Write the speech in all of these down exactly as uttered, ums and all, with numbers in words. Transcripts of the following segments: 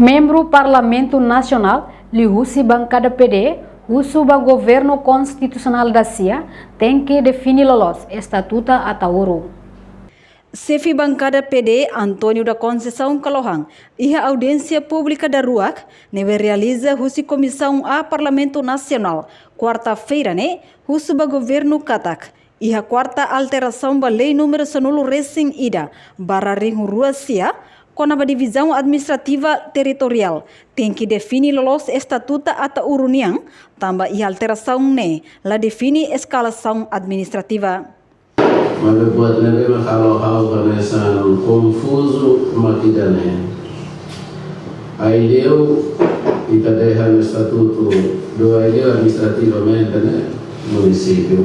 Membru Parlamentu Nasionál liuhusi bankada P D husu ba Governu Konstitusionál da-sia tenke define loloos estatutu Ataúro. Xefe bankada P D, António da Conceição Kalohan, iha audiénsia públika daruak ne'ebé realiza husi Komisaun A Parlamentu Nasionál, kuarta-feira ne'e, husu ba governu katak iha kuarta alterasaun ba Lei númeru sanulu-resin-ida barra rihun rua sia, kona-ba Divizaun Administrativa Territoriál, tenke define loloos estatutu Ataúro nian, tanba iha alterasaun ne'e la define eskalasaun administrativa. Maibé buat ne'ebé mak halo ha'u hanesan konfuzu mak ida-ne'e. Aileu, ita dehan estatutu, duni aileu administrativamente ne'e munisípiu.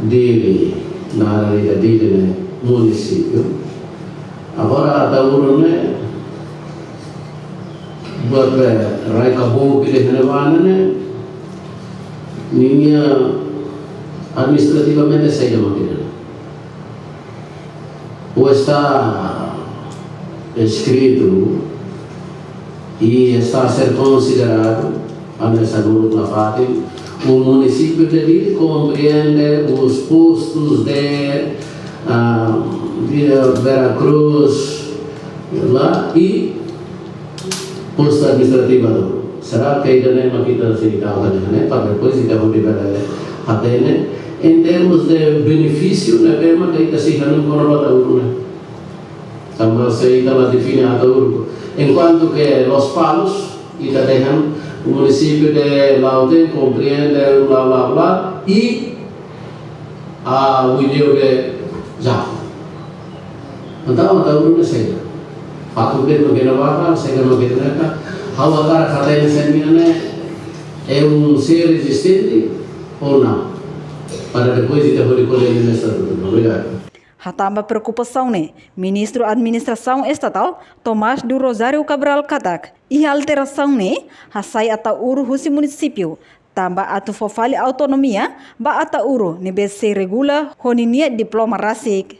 Dili, naran ida Dili ne'e munisípiu. Agora Ataúro ne'e, buat be rai kabou ke dehan ne'ebá ne'e, ninia administrativamente saida mak ida. O está escrito e está a ser considerado, hanesan uluk nafatin, o município de Dili compreende os postos de, ah, de Vera Cruz, lá, e postu administrativu Ataúro. Será que ida-ne'e mak ita sei tau hanesan ne'e, para depois ita hodi bele hatene, em termos de benefísiu, ne'ebé mak ita sei hanoin kona-ba Ataúro ne'e. Tanba se ita la define Ataúro. Enkuantu ke Lospalos, ita dehan munisípiu de Lautém komprende, bla, bla, bla, e a Wilio de Jaco. Entaun, Ataúro ne'e saida? Fatuk de'it mak iha ne'ebá, saida mak iha ne'ebá. Ha'u hakarak hatene se nia ne'e é um ser existente ou não? Para depois ita hodi ko'alia ninia estatutu. Obrigadu. Hatán ba preokupasaun ne'e, Ministru Administrasaun Estatál, Tomás do Rosário Cabral katak, iha alterasaun ne'e hasai Ataúro husi munisípiu, tanba atu fó fali autonomia ba Ataúro ne'ebé sei regula ho ninia diploma rasik.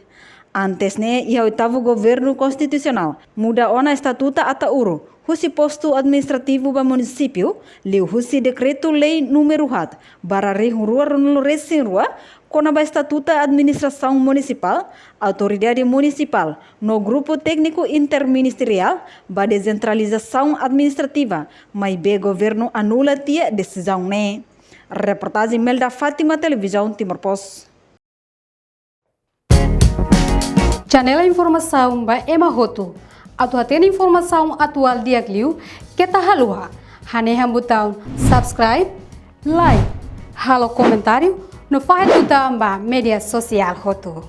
Antes ne'e, iha oitavu Governu Konstitusionál, muda ona estatutu Ataúro husi postu administrativu ba munisípiu, liuhusi Dekretu-Lei númeru haat barra rihun rua ruanulu-resin-rua, kona-ba estatutu administrasaun munisipál, autoridade munisipál no grupu tékniku interministeriál ba desentralizasaun administrativa, maibé governu anula tiha desizaun ne'e. Reportajen Melda Fátima, Televizaun Timor Post. Janela informasaun ba ema hotu. Atu hatene informasaun atuál di'ak liu, keta haluha hanehan butaun subscribe, like, halo komentáriu, no fahe tutan ba média sosiál hotu.